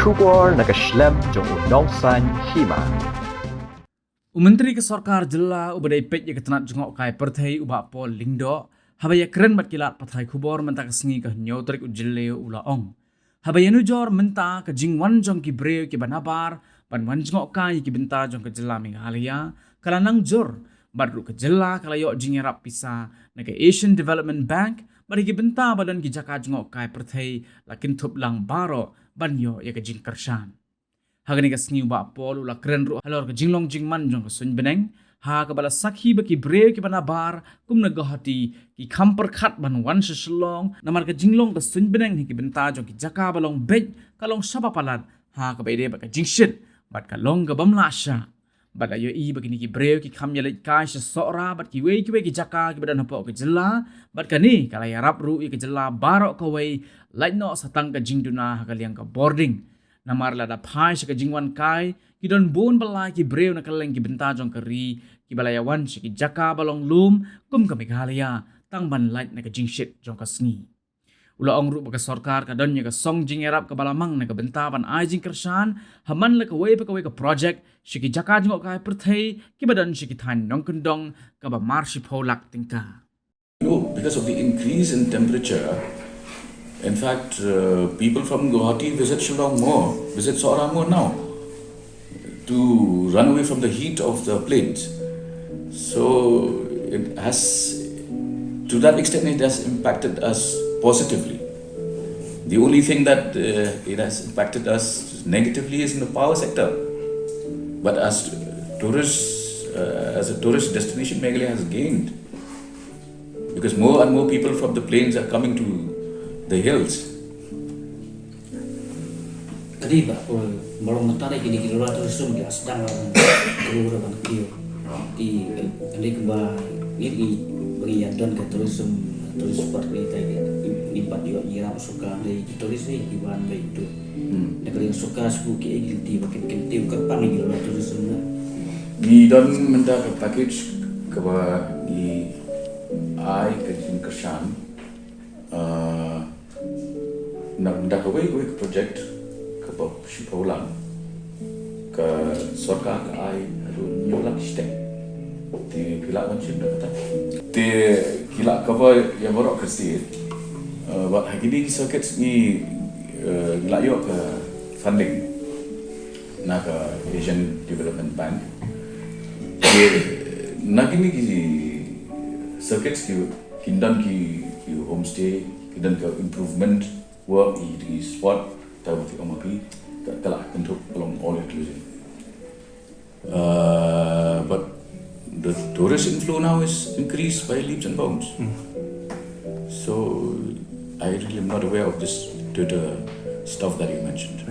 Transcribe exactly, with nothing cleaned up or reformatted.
Khubor na ka shlem jong u Nongsaiñ Hima. U Myntri ka Sorkar Jylla uba dei peit ïa ka tnat jngohkai pyrthei u Bah Paul Lyngdoh, haba ïakren bad ki lad pathai khubor mynta ka sngi ka hynñiew tarik u Jylliew u la ong, haba ïanujor mynta ka jingwan jong ki briew kiba nabar ban wan jngohkai ïa ki bynta jong ka jylla Meghalaya, ka la nang jur, bad ruh ka jylla ka la ïoh jingïarap pisa na ka Asian Development Bank, bad ïa ki bynta ba don ki jaka jngohkai pyrthei la kynthup lang baroh ban ïoh ïa ka jingkyrshan. Ha kane ka sngi u Bah Paul u la kren ruh halor ka jinglong jingman jong ka suiñ bneng, ha kaba la sakhi ba ki briew kiba nabar kum na Guwahati ki kham pyrkhat ban wan sha Shillong, namar ka jinglong ka suiñ bneng ha ki bynta jong ki jaka ba long beit ka long shaba palat, ha kaba ïadei bad ka jingshit bad ka long ka bym lah shah. Bad la ïohi ba kine ki briew ki kham ïaleit kai sha Sohra bad kiwei kiwei ki jaka kiba don hapoh ka jylla, bad kane ka la ïarap ruh ïa ka jylla baroh kawei, lait noh sa tang ka jingduna ha ka liang ka bording. Namar lada phai sha ka jingwan kai, ki don bun ba lai ki briew na kylleng ki bynta jong ka ri kiba la ïawan sha ki jaka ba long lum kum ka Meghalaya, tang ban lait na ka jingshit jong ka sngi. U la ong ruh ba ka sorkar ka don ïa ka song jingïarap kaba la mang na ka bynta ban ai jingkyrshan ha man la kawei pa kawei ka projek sha ki jaka jngohkai pyrthei kiba don sha ki thaiñ nongkyndong kaba mar shiphew lak tyngka. No, because of the increase in temperature, in fact, uh, people from Guwahati visit Shillong more, visit Sohra more now to run away from the heat of the plains. So it has, to that extent, it has impacted us positively. The only thing that uh, it has impacted us negatively is in the power sector. But as tourists, uh, as a tourist destination, Meghalaya has gained because more and more people from the plains are coming to the hills. Ka dei ba, ol, ba long mynta dei kine ki lura tourism ki la sdang la ban kru ra ban kiew. Ki, ka dei kumba ngi, ngi ba ngi ïa don ka tourism, tourist spot ngi tai, ngi, ngi pat ïoh ngi rap sorkar dei ki tourist dei ki wan dei tu. Da ka dei sorkar sbu ki agency ba kin kin tiew kyrpang ngi lura tourism na. Ngi don mynta ka package kaba ngi ai ka jingkyrshan, uh, na mynta kawei kawei ka project kaba shiphew lak ka sorkar ka ai haduh hynñiew lak shiteng. Te ki lah ban shim da kata. Te ki lah cover ïa baroh ka state. Uh, bad ha kine ki circuits ngi, uh, ngi lah ïoh ka funding na ka Asian Development Bank. Te na kine ki circuits ki, kin don ki, ki homestay, kin don ka improvement work ïa ki spot, ta ba ki ong ma phi, ka, ka lah kynthup ka long all inclusive. Uh, but the tourist inflow now is increased by leaps and bounds. So I really am not aware of this Twitter stuff that you mentioned.